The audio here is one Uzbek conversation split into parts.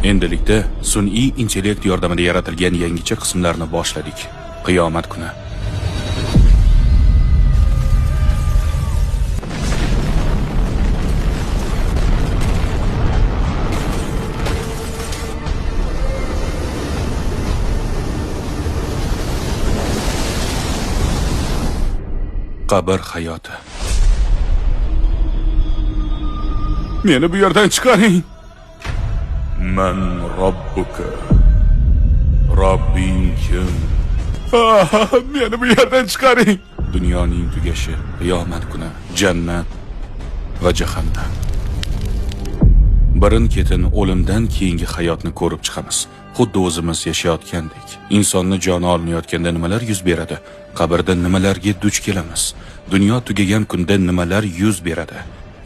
Endilikda sun'iy intellekt yordamida yaratilgan yangicha qismlarni boshladik. Qiyomat kuni. Qabr hayoti. Meni bu yerdan chiqaring. Man robbuka. Robbing kim? Meni bu yerdan chiqaring. Dunyoning tugashi, qiyomat kuni, jannat va jahannam. Birin-ketin o'limdan keyingi hayotni ko'rib chiqamiz. Xuddi o'zimiz yashayotgandek. Insonni joni olinayotganda nimalar yuz beradi? Qabrda nimalarga duch kelamiz? Dunyo tugagan kunda nimalar yuz beradi?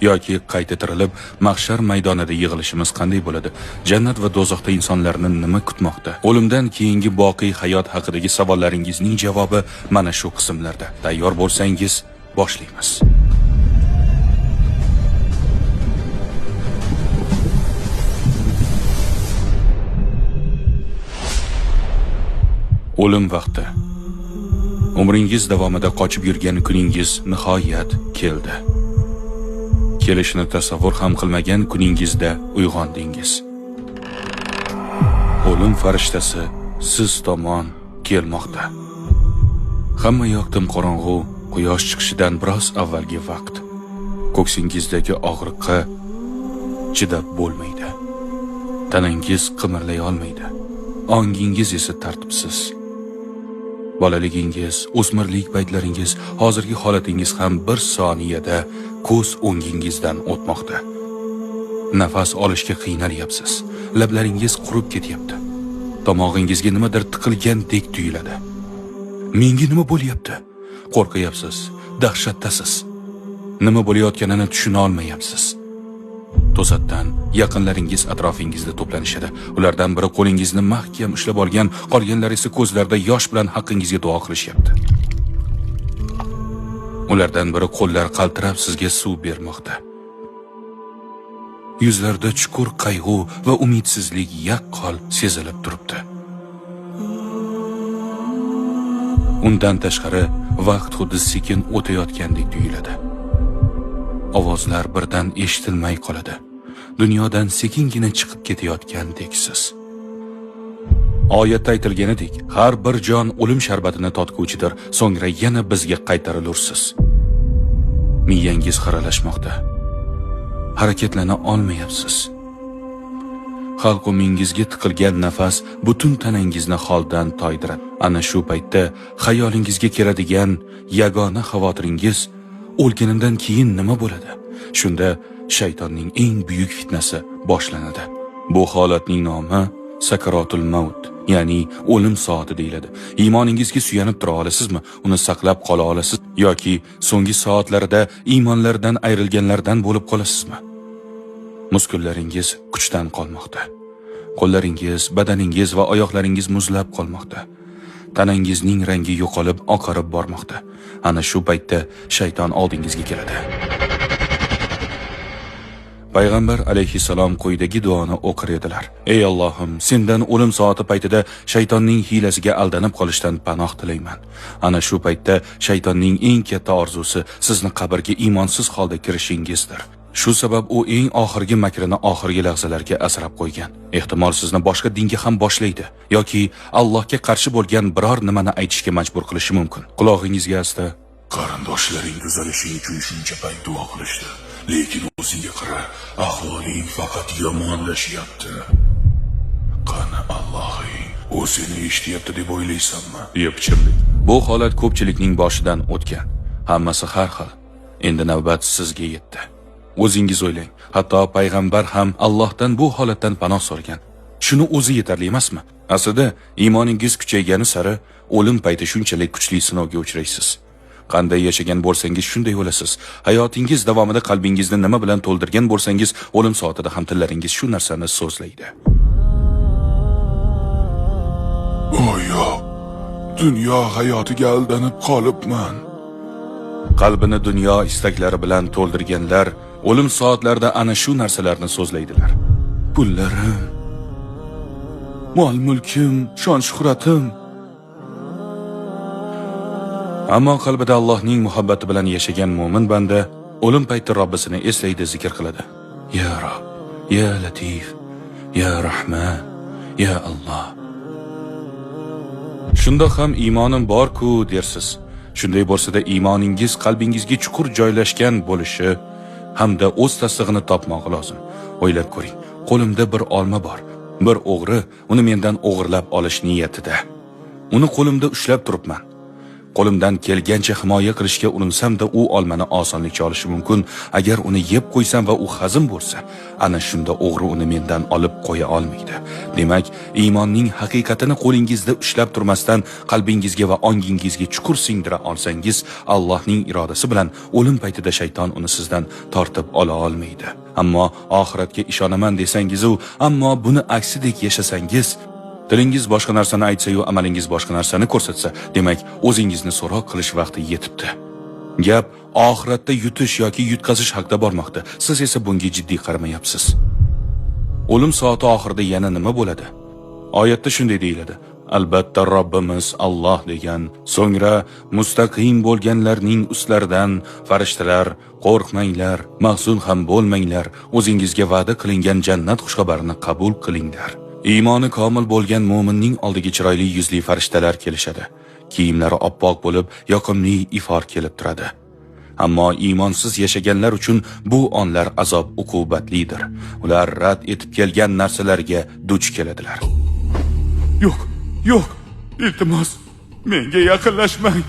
Yoki qayta tirilib mahshar maydonida yig'ilishimiz qanday bo'ladi? Jannat va do'zaxda insonlarni nima kutmoqda? O'limdan keyingi boqiy hayot haqidagi savollaringizning javobi mana shu qismlarda. Tayyor bo'lsangiz, boshlaymiz. O'lim vaqti. Umringiz davomida qochib yurgan kuningiz nihoyat keldi. Kelishini tasavvur ham qilmagan kuningizda uyg'ondingiz. O'lim farishtasi siz tomon kelmoqda. Hamma yoq tim qorong'u, quyosh chiqishidan biroz avvalgi vaqt. Ko'ksingizdagi og'riqqa chidab bo'lmaydi. Tanangiz qimirlay olmaydi. Ongingiz esa tartibsiz. Bolaligingiz, o'smirlik paytlaringiz, hozirgi holatingiz ham bir soniyada ko'z o'ngingizdan o'tmoqda. Nafas olishga qiynalyapsiz. Lablaringiz qurib ketyapti. Tomog'ingizga nimadir tiqilgandek tuyuladi. Menga nima bo'lyapti? Qo'rqyapsiz, dahshatdasiz. Nima bo'layotganini tushuna olmayapsiz. To'satdan yaqinlaringiz atrofingizda to'planishadi. Ulardan biri qo'lingizni mahkam ushlab olgan, qolganlari esa ko'zlarida yosh bilan haqqingizga duo qilishyapti. Ulardan biri qo'llar qaltirab sizga suv bermoqda. Yuzlarda chuqur qayg'u va umidsizlik yaqqol sezilib turibdi. Undan tashqari vaqt xuddi sekin o'tayotgandek tuyuladi. Ovozlar birdan eshitilmay qoladi. Dunyodan sekingina chiqib ketayotgandeksiz. Oyatda aytilganidek, har bir jon o'lim sharbatini totguvchidir, so'ngra yana bizga qaytarilursiz. Miyangiz xiralashmoqda. Harakatlana olmayapsiz. Halqumingizga tiqilgan nafas butun tanangizni holdan toydiradi. Ana shu paytda xayolingizga keladigan yagona xavotiringiz o'lganimdan keyin nima bo'ladi? Shunda shaytonning eng buyuk fitnasi boshlanadi. Bu holatning nomi sakaratul maut, ya'ni o'lim soati deyiladi. Iymoningizga suyanib tura olasizmi? Uni saqlab qola olasiz yoki so'nggi soatlarda iymonlardan ayrilganlardan bo'lib qolasizmi? Muskullaringiz kuchdan qolmoqda. Qo'llaringiz, badaningiz va oyoqlaringiz muzlab qolmoqda. Tanangizning rangi yo'qolib, oqarib bormoqda. Ana shu paytda shayton oldingizga keladi. Payg'ambar alayhissalom quyidagi duoni o'qir edilar. Ey Allohim, sendan o'lim soati paytida shaytonning hiylasiga aldanib qolishdan panoh tilayman. Ana shu paytda shaytonning eng katta orzusi sizni qabrga iymonsiz holda kirishingizdir. Shu sabab u eng oxirgi makrini oxirgi lahzalarga asrab qo'ygan. Ehtimol sizni boshqa dinga ham boshlaydi yoki Allohga qarshi bo'lgan biror nimani aytishga majbur qilishi mumkin. Qulog'ingizga asta qarindoshlaring tuzalishing uchun shuncha payt duo qilishdi. Lekin o'zingga qara, ahvoling faqat yomonlashyapti. Qani Allohing, u seni eshityapti deb o'ylaysanmi? Deya pichirladi. Bu holat ko'pchilikning boshidan o'tgan. Hammasi har xil. Endi navbat sizga yetdi. O'zingiz o'ylang. Hatto payg'ambar ham Allohdan bu holatdan panoh so'ragan. Shuni o'zi yetarli emasmi? Aslida iymoningiz kuchaygani sari o'lim payti shunchalik kuchli sinovga uchraysiz. Qanday yashagan bo'lsangiz shunday o'lasiz. Hayotingiz davomida qalbingizni nima bilan to'ldirgan bo'lsangiz, o'lim soatida ham tillaringiz shu narsani so'zlaydi. O yo'q, dunyo hayotiga aldanib qolibman. Qalbini dunyo istaklari bilan to'ldirganlar o'lim soatlarida ana shu narsalarni so'zlaydilar. Pullarim, Mol-mulkim, shon-shuhratim. Ammo qalbida Allohning muhabbati bilan yashagan mo'min banda o'lim payti Robbisini eslaydi, zikr qiladi. Ya Rob, ya Latif, ya Rahman, ya Alloh. Shunda ham iymonim bor-ku dersiz. Shunday bo'lsa-da iymoningiz qalbingizga chuqur joylashgan bo'lishi hamda o'z tasdig'ini topmog'i lozim. O'ylab ko'ring, qo'limda bir olma bor. Bir o'g'ri uni mendan o'g'irlab olish niyatida. Uni qo'limda ushlab turibman. Qo'limdan kelgancha himoya qilishga urinsam-da u olmani osonlikcha olishi mumkin. Agar uni yeb qo'ysam va u hazm bo'lsa, ana shunda o'g'ri uni mendan olib qo'ya olmaydi. Demak, iymonning haqiqatini qo'lingizda ushlab turmasdan qalbingizga va ongingizga chuqur singdira olsangiz, Allohning irodasi bilan o'lim paytida shayton uni sizdan tortib ola olmaydi. Ammo oxiratga ishonaman desangiz u, ammo buni aksidek yashasangiz, tilingiz boshqa narsani aytsa-yu amalingiz boshqa narsani ko'rsatsa, demak, o'zingizni so'roq qilish vaqti yetibdi. Gap oxiratda yutish yoki yutqazish haqida bormoqda. Siz esa bunga jiddiy qaramayapsiz. O'lim soati oxirida yana nima bo'ladi? Oyatda shunday deyiladi: Albatta Robbimiz Alloh degan, so'ngra mustaqim bo'lganlarning ustlaridan farishtalar, qo'rqmanglar, mahzun ham bo'lmanglar, o'zingizga va'da qilingan jannat xushxabarini qabul qilinglar. Iymoni komil bo'lgan mo'minning oldiga chiroyli yuzli farishtalar kelishadi. Kiyimlari oppoq bo'lib, yoqimli ifor kelib turadi. Ammo iymonsiz yashaganlar uchun bu onlar azob uqubatlidir. Ular rad etib kelgan narsalarga duch keladilar. Yo'q, yo'q, iltimos, menga yaqinlashmang.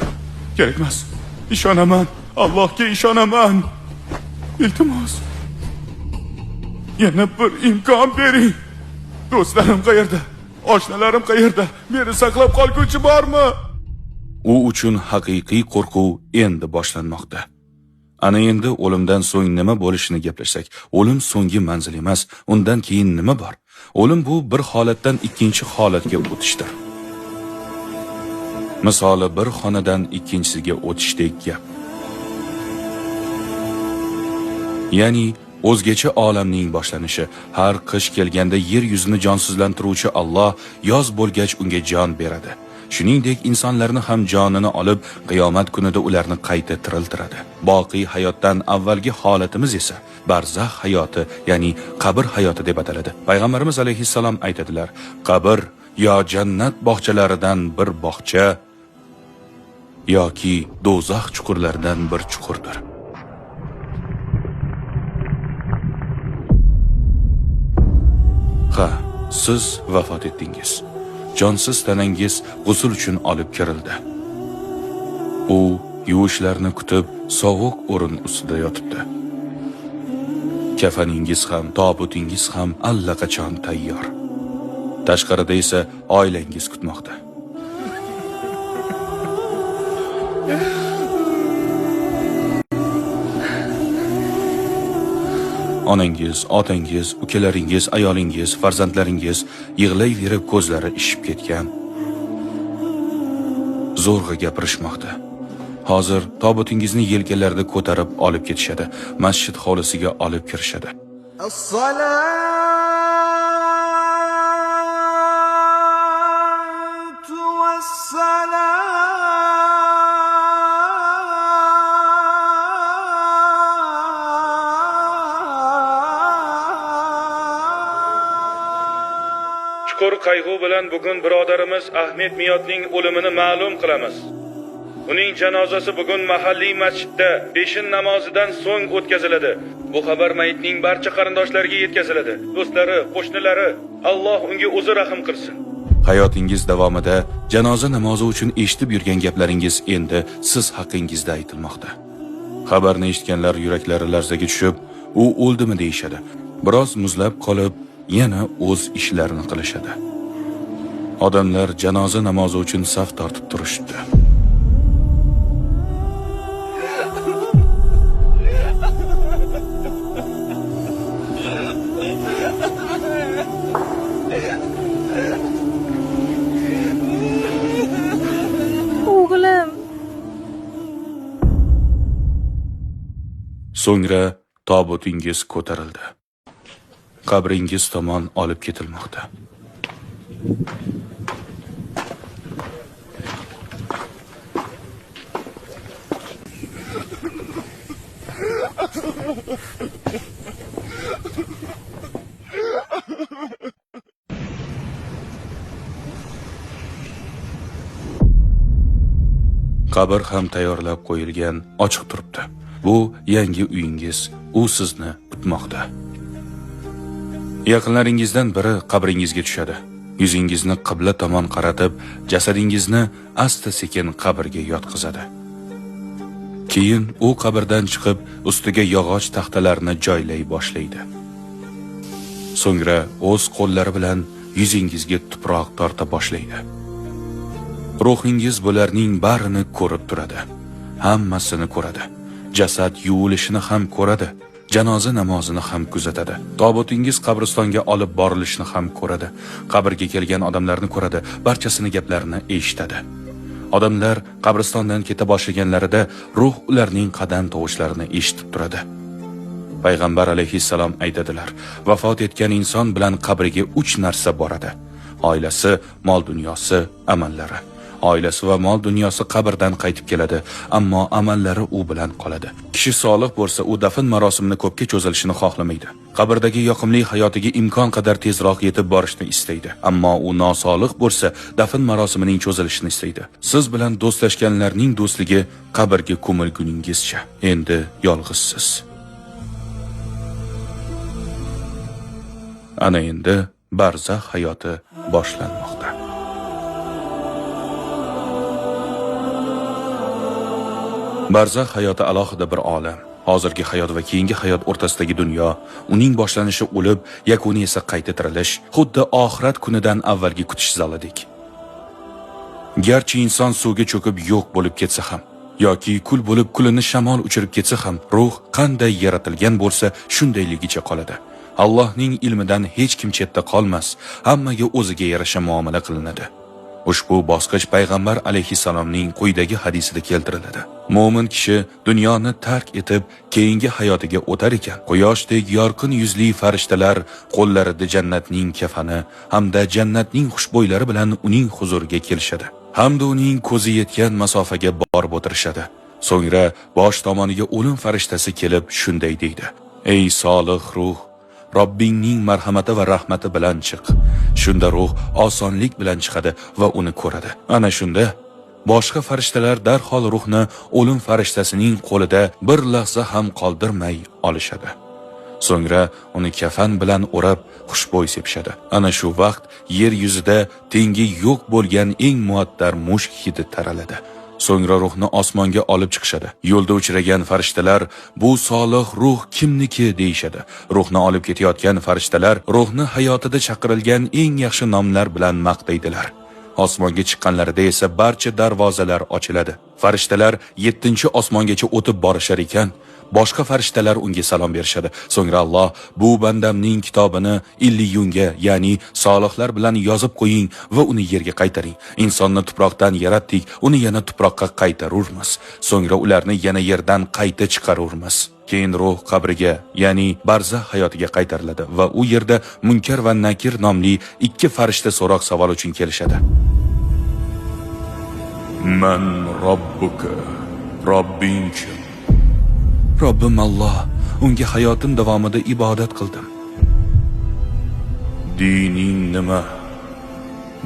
Kerakmas. Ishonaman, Allohga ishonaman. Iltimos. Yana bir imkon bering. Do'stlarim qayerda? Oshnalarim qayerda? Meni saqlab qolguvchi bormi? U uchun haqiqiy qo'rquv endi boshlanmoqda. Ana endi o'limdan so'ng nima bo'lishini gaplashsak, o'lim so'nggi manzil emas, undan keyin nima bor? O'lim bu bir holatdan ikkinchi holatga o'tishdir. Misoli bir xonadan ikkinchisiga o'tishdek gap. Ya'ni o'zgacha olamning boshlanishi. Har qish kelganda yer yuzini jonsizlantiruvchi Alloh yoz bo'lgach unga jon beradi. Shuningdek insonlarni ham jonini olib, qiyomat kunida ularni qayta tiriltiradi. Boqiy hayotdan avvalgi holatimiz esa barzax hayoti, ya'ni qabr hayoti deb ataladi. Payg'ambarimiz alayhissalom aytadilar: qabr yo jannat bog'chalaridan bir bog'cha yoki do'zax chuqurlaridan bir chuqurdir. Ha, siz vafot etdingiz. Jonsiz tanangiz g'usul uchun olib kirildi. U yuvishlarni kutib, sovuq o'rin ustida yotibdi. Kafaningiz ham, tobutingiz ham allaqachon tayyor. Tashqarida esa oilangiz kutmoqda. Onangiz, otangiz, ukalaringiz, ayolingiz, farzandlaringiz yig'layverib ko'zlari ishib ketgan. Zo'rg'a gapirishmoqda. Hozir tobutingizni yelkalarida ko'tarib olib ketishadi, masjid hovlisiga olib kirishadi. As-salatu was-salam. Chuqur qayg'u bilan bugun birodarimiz Ahmed Miyotning o'limini ma'lum qilamiz. Uning janozasi bugun mahalliy masjidda peshin namozidan so'ng o'tkaziladi. Bu xabar mayitning barcha qarindoshlariga yetkaziladi. Do'stlari, qo'shnilari, Alloh unga o'zi rahim qilsin. Hayotingiz davomida janoza namozi uchun eshitib yurgan gaplaringiz endi siz haqingizda aytilmoqda. Xabarni eshitganlar yuraklari larzaga tushib, u o'ldimi deyishadi. Biroz muzlab qolib, yana o'z ishlarini qilishadi. Odamlar janoza namozi uchun saf tortib turishdi. O'g'lim. So'ngra tobutingiz ko'tarildi. Qabringiz tomon olib ketilmoqda. Qabr ham tayyorlab qo'yilgan, ochiq turibdi. Bu yangi uyingiz, u sizni kutmoqda. Yaqinlaringizdan biri qabringizga tushadi. Yuzingizni qibla tomon qaratib, jasadingizni asta-sekin qabrga yotqizadi. Keyin u qabrdan chiqib, ustiga yog'och taxtalarni joylay boshlaydi. So'ngra o'z qo'llari bilan yuzingizga tuproq torta boshlaydi. Ruhingiz bularning barini ko'rib turadi. Hammasini ko'radi. Jasad yuvilishini ham ko'radi. Janoza namozini ham kuzatadi. Tobutingiz qabristonga olib borilishini ham ko'radi. Qabrga kelgan odamlarni ko'radi, barchasini gaplarini eshitadi. Odamlar qabristondan keta boshlaganlarida ruh ularning qadam tovushlarini eshitib turadi. Payg'ambar alayhissalom aytadilar: vafot etgan inson bilan qabriga 3 narsa boradi. Oilasi, mol dunyosi, amallari. Oilasi va mol dunyosi qabrdan qaytib keladi, ammo amallari u bilan qoladi. Kishi solih bo'lsa, u dafn marosimini ko'pga cho'zilishini xohlamaydi. Qabrdagi yoqimli hayotiga imkon qadar tezroq yetib borishni istaydi. Ammo u nosolih bo'lsa, dafn marosimining cho'zilishini istaydi. Siz bilan do'stlashganlarning do'stligi qabrga ko'milguningizcha. Endi yolg'izsiz. Ana endi barzax hayoti boshlanmoqda. Barzax hayoti alohida bir olam. Hozirgi hayot va keyingi hayot o'rtasidagi dunyo, uning boshlanishi o'lib, yakuni esa qayta tirilish, xuddi oxirat kunidan avvalgi kutish zalidek. Garchi inson suvga cho'kib yo'q bo'lib ketsa ham, yoki kul bo'lib kulini shamol uchirib ketsa ham, ruh qanday yaratilgan bo'lsa, shundayligicha qoladi. Allohning ilmidan hech kim chetda qolmas, hammaga o'ziga yarasha muomala qilinadi. Ushbu bosqich payg'ambar alayhissalomning quyidagi hadisida keltiriladi. Mo'min kishi dunyoni tark etib, keyingi hayotiga o'tar ekan, quyoshdek yorqin yuzli farishtalar qo'llarida jannatning kafani hamda jannatning xushbo'ylari bilan uning huzuriga kelishadi. Hamda uning ko'zi yetgan masofaga borib o'tirishadi. So'ngra bosh tomoniga o'lim farishtasi kelib shunday deydi: "Ey solih ruh, Robbingning marhamati va rahmati bilan chiq." Shunda ruh osonlik bilan chiqadi va uni ko'radi. Ana shunda boshqa farishtalar darhol ruhni o'lim farishtasining qo'lida bir lahza ham qoldirmay olishadi. So'ngra uni kafan bilan o'rab xushbo'y sepishadi. Ana shu vaqt yer yuzida tengi yo'q bo'lgan eng muattar mushk hidi taraladi. So'ngra ruhni osmonga olib chiqishadi. Yo'lda uchragan farishtalar bu solih ruh kimniki deyishadi. Ruhni olib ketayotgan farishtalar ruhni hayotida chaqirilgan eng yaxshi nomlar bilan maqtaydilar. Osmonga chiqqanlarida esa barcha darvozalar ochiladi. Farishtalar 7-osmongacha o'tib borishar ekan, boshqa farishtalar unga salom berishadi. So'ngra Alloh bu bandamning kitobini illiyunga, ya'ni solihlar bilan yozib qo'ying va uni yerga qaytaring. Insonni tuproqdan yaratdik, uni yana tuproqqa qaytarurmiz. So'ngra ularni yana yerdan qayta chiqarurmiz. Keyin ruh qabriga, ya'ni barzax hayotiga qaytariladi va u yerda Munkar va Nakir nomli 2 farishta so'roq savol uchun kelishadi. Man robbuka, Robbing kim? Robbim Alloh, unga hayotim davomida ibodat qildim. Dining nima?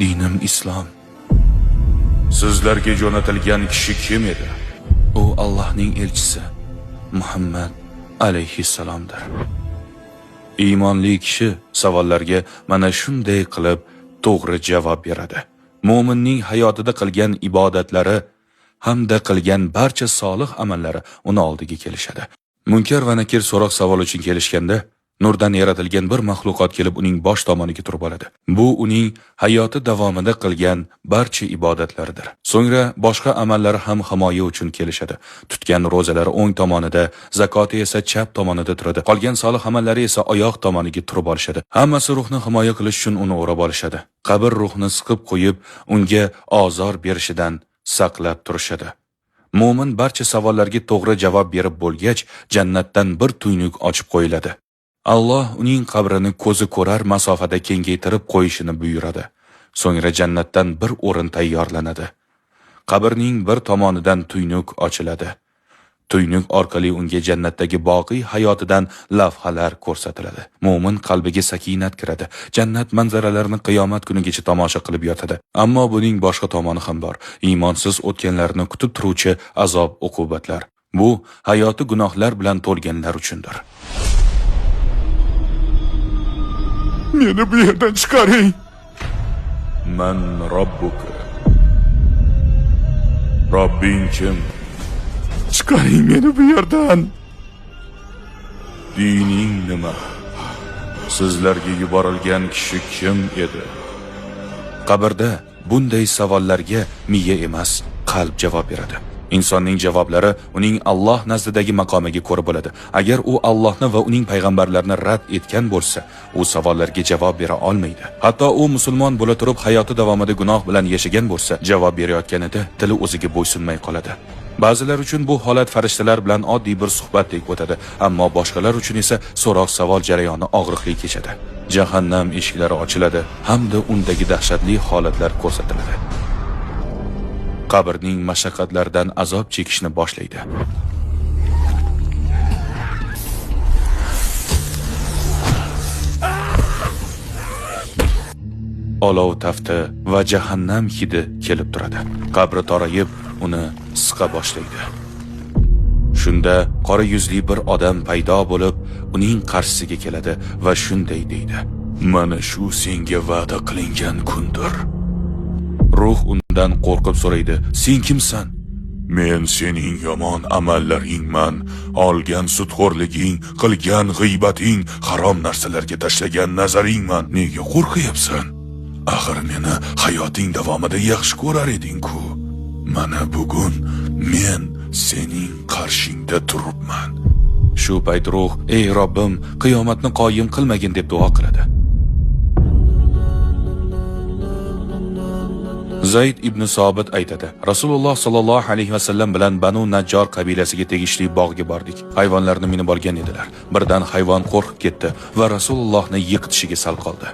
Dinim islom. Sizlarga jo'natilgan kishi kim edi? U Allohning elchisi Muhammad alayhissalomdir. Iymonli kishi savollarga mana shunday qilib to'g'ri javob beradi. Mo'minning hayotida qilgan ibodatlari hamda qilgan barcha solih amallari uni oldiga kelishadi. Munkar va Nakir so'roq savol uchun kelishganda, nurdan yaratilgan bir maxluqot kelib uning bosh tomoniga turib oladi. Bu uning hayoti davomida qilgan barcha ibodatlaridir. So'ngra boshqa amallari ham himoya uchun kelishadi. Tutgan ro'zalari o'ng tomonida, zakoti esa chap tomonida turadi. Qolgan solih amallari esa oyoq tomoniga turib olishadi. Hammasi ruhni himoya qilish uchun uni o'rab olishadi. Qabr ruhni siqib qo'yib, unga ozor berishidan saqlab turishadi. Mo'min barcha savollarga to'g'ri javob berib bo'lgach, jannatdan bir tuynuk ochib qo'yiladi. Alloh uning qabrini ko'zi ko'rar masofada kengaytirib qo'yishini buyuradi. So'ngra jannatdan bir o'rin tayyorlanadi. Qabrning bir tomonidan tuynuk ochiladi. Tuynuk orqali unga jannatdagi boqiy hayotidan lavhalar ko'rsatiladi. Mo'min qalbiga sakinat kiradi. Jannat manzaralarini qiyomat kunigacha tomosha qilib yotadi. Ammo buning boshqa tomoni ham bor. Iymonsiz o'tganlarni kutib turuvchi azob uqubatlar. Bu hayoti gunohlar bilan to'lganlar uchundir. Meni bu yerdan chiqaring. Man robbuka. Robbing kim? Chiqaring meni bu yerdan. Dining nima? Sizlarga yuborilgan kishi kim edi? Qabrda bunday savollarga miya emas, qalb javob beradi. Insonning javoblari uning Alloh nazdidagi maqomiga ko'ra bo'ladi. Agar u Allohni va uning payg'ambarlarini rad etgan bo'lsa, u savollarga javob bera olmaydi. Hatto u musulmon bo'la turib hayoti davomida gunoh bilan yashagan bo'lsa, javob berayotganida tili o'ziga bo'ysunmay qoladi. Ba'zilar uchun bu holat farishtalar bilan oddiy bir suhbatdek o'tadi, ammo boshqalar uchun esa so'roq-savol jarayoni og'riqli kechadi. Jahannam eshiklari ochiladi hamda undagi dahshatli holatlar ko'rsatiladi. Qabrning mashaqqatlaridan azob chekishni boshlaydi. Olov tafti va jahannam hidi kelib turadi. Qabri torayib, uni siqa boshlaydi. Shunda qora yuzli bir odam paydo bo'lib, uning qarshisiga keladi va shunday deydi: Mana shu senga va'da qilingan kundir. Ruh undan qo'rqib so'raydi: "Sen kimsan?" Men sening yomon amallaringman, olgan sudxo'rliging, qilgan g'iybating, harom narsalarga tashlagan nazaringman. Nega qo'rqyapsan? Axir meni hayoting davomida yaxshi ko'rar eding-ku. Mana bugun men sening qarshingda turibman. Shu payt ruh: "Ey Robbim, qiyomatni qoyim qilmagin" deb duo qiladi. Zayd ibn Sobit aytadi: Rasululloh sallallohu alayhi va sallam bilan Banu Najjar qabilasiga tegishli bog'ga bordik. Hayvonlarni minib olgan edilar. Birdan hayvon qo'rqib ketdi va Rasulullohni yiqitishiga sal qoldi.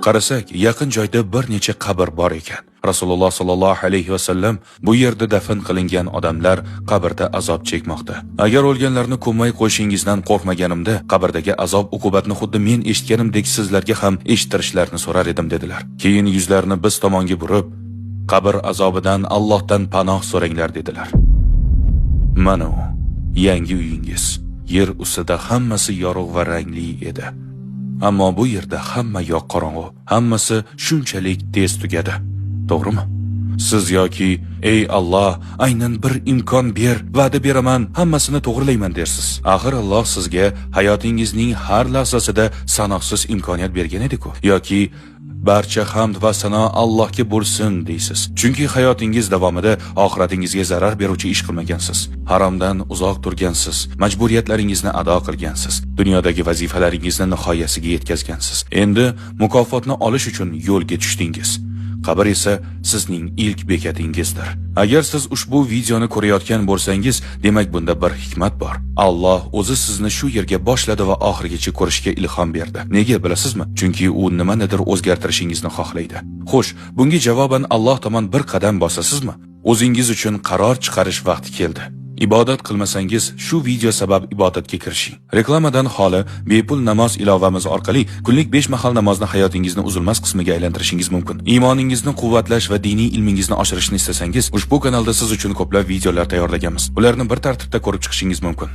Qarasak, yaqin joyda bir necha qabr bor ekan. Rasululloh sallallohu alayhi va sallam bu yerda dafn qilingan odamlar qabrda azob chekmoqda. Agar o'lganlarni ko'mmay qo'yishingizdan qo'rqmaganimda, qabrdagi azob uqubatni xuddi men eshitganimdek sizlarga ham eshittirishlarini so'rar edim dedilar. Keyin yuzlarini biz tomonga burib, qabr azobidan Allohdan panoh so'ranglar dedilar. Mana u, yangi uyingiz. Yer ustida hammasi yorug' va rangli edi. Ammo bu yerda hamma yoq qorong'u, hammasi shunchalik tez tugadi. To'g'rimi? Siz yoki ey Alloh, aynan bir imkon ber, va'da beraman, hammasini to'g'rilayman dersiz. Axir Alloh sizga hayotingizning har lahzasida sanoqsiz imkoniyat bergan edi-ku. Yoki barcha hamd va sano Allohga bo'lsin deysiz. Chunki hayotingiz davomida oxiratingizga zarar beruvchi ish qilmagansiz. Haromdan uzoq turgansiz, majburiyatlaringizni ado qilgansiz, dunyodagi vazifalaringizni nihoyasiga yetkazgansiz. Endi mukofotni olish uchun yo'lga tushdingiz. Qabr esa sizning ilk bekatingizdir. Agar siz ushbu videoni ko'rayotgan bo'lsangiz, demak bunda bir hikmat bor. Alloh o'zi sizni shu yerga boshladi va oxirigacha ko'rishga ilhom berdi. Nega bilasizmi? Chunki u nimanidir o'zgartirishingizni xohlaydi. Xo'sh, bunga javoban Alloh tomon bir qadam bosasizmi? O'zingiz uchun qaror chiqarish vaqti keldi. Ibodat qilmasangiz, shu video sabab ibodatga kirishing. Reklamadan xoli bepul namoz ilovamiz orqali kunlik 5 mahal namozni hayotingizni uzilmas qismiga aylantirishingiz mumkin. Iymoningizni quvvatlash va diniy ilmingizni oshirishni istasangiz, ushbu kanalda siz uchun ko'plab videolar tayyorlaganmiz. Ularni bir tartibda ko'rib chiqishingiz mumkin.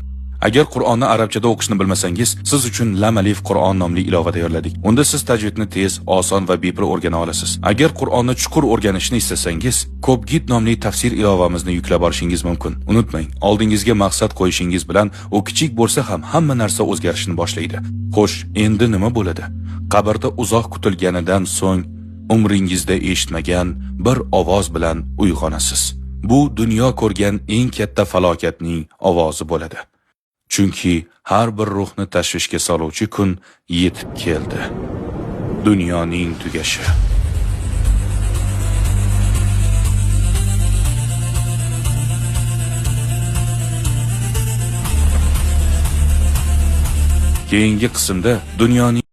Agar Qur'onni arabchada o'qishni bilmasangiz, siz uchun Lam Alif Qur'on nomli ilova tayyorladik. Unda siz tajvidni tez, oson va bepul o'rgana olasiz. Agar Qur'onni chuqur o'rganishni istasangiz, Kopgit nomli tafsir ilovamizni yuklab olishingiz mumkin. Unutmang, oldingizga maqsad qo'yishingiz bilan u kichik bo'lsa ham hamma narsa o'zgarishni boshlaydi. Xo'sh, endi nima bo'ladi? Qabrda uzoq kutilganidan so'ng umringizda eshitmagan bir ovoz bilan uyg'onasiz. Bu dunyo ko'rgan eng katta falokatning ovozi bo'ladi. Chunki har bir ruhni tashvishga soluvchi kun yetib keldi. Dunyoning tugashi. Keyingi qismda dunyoning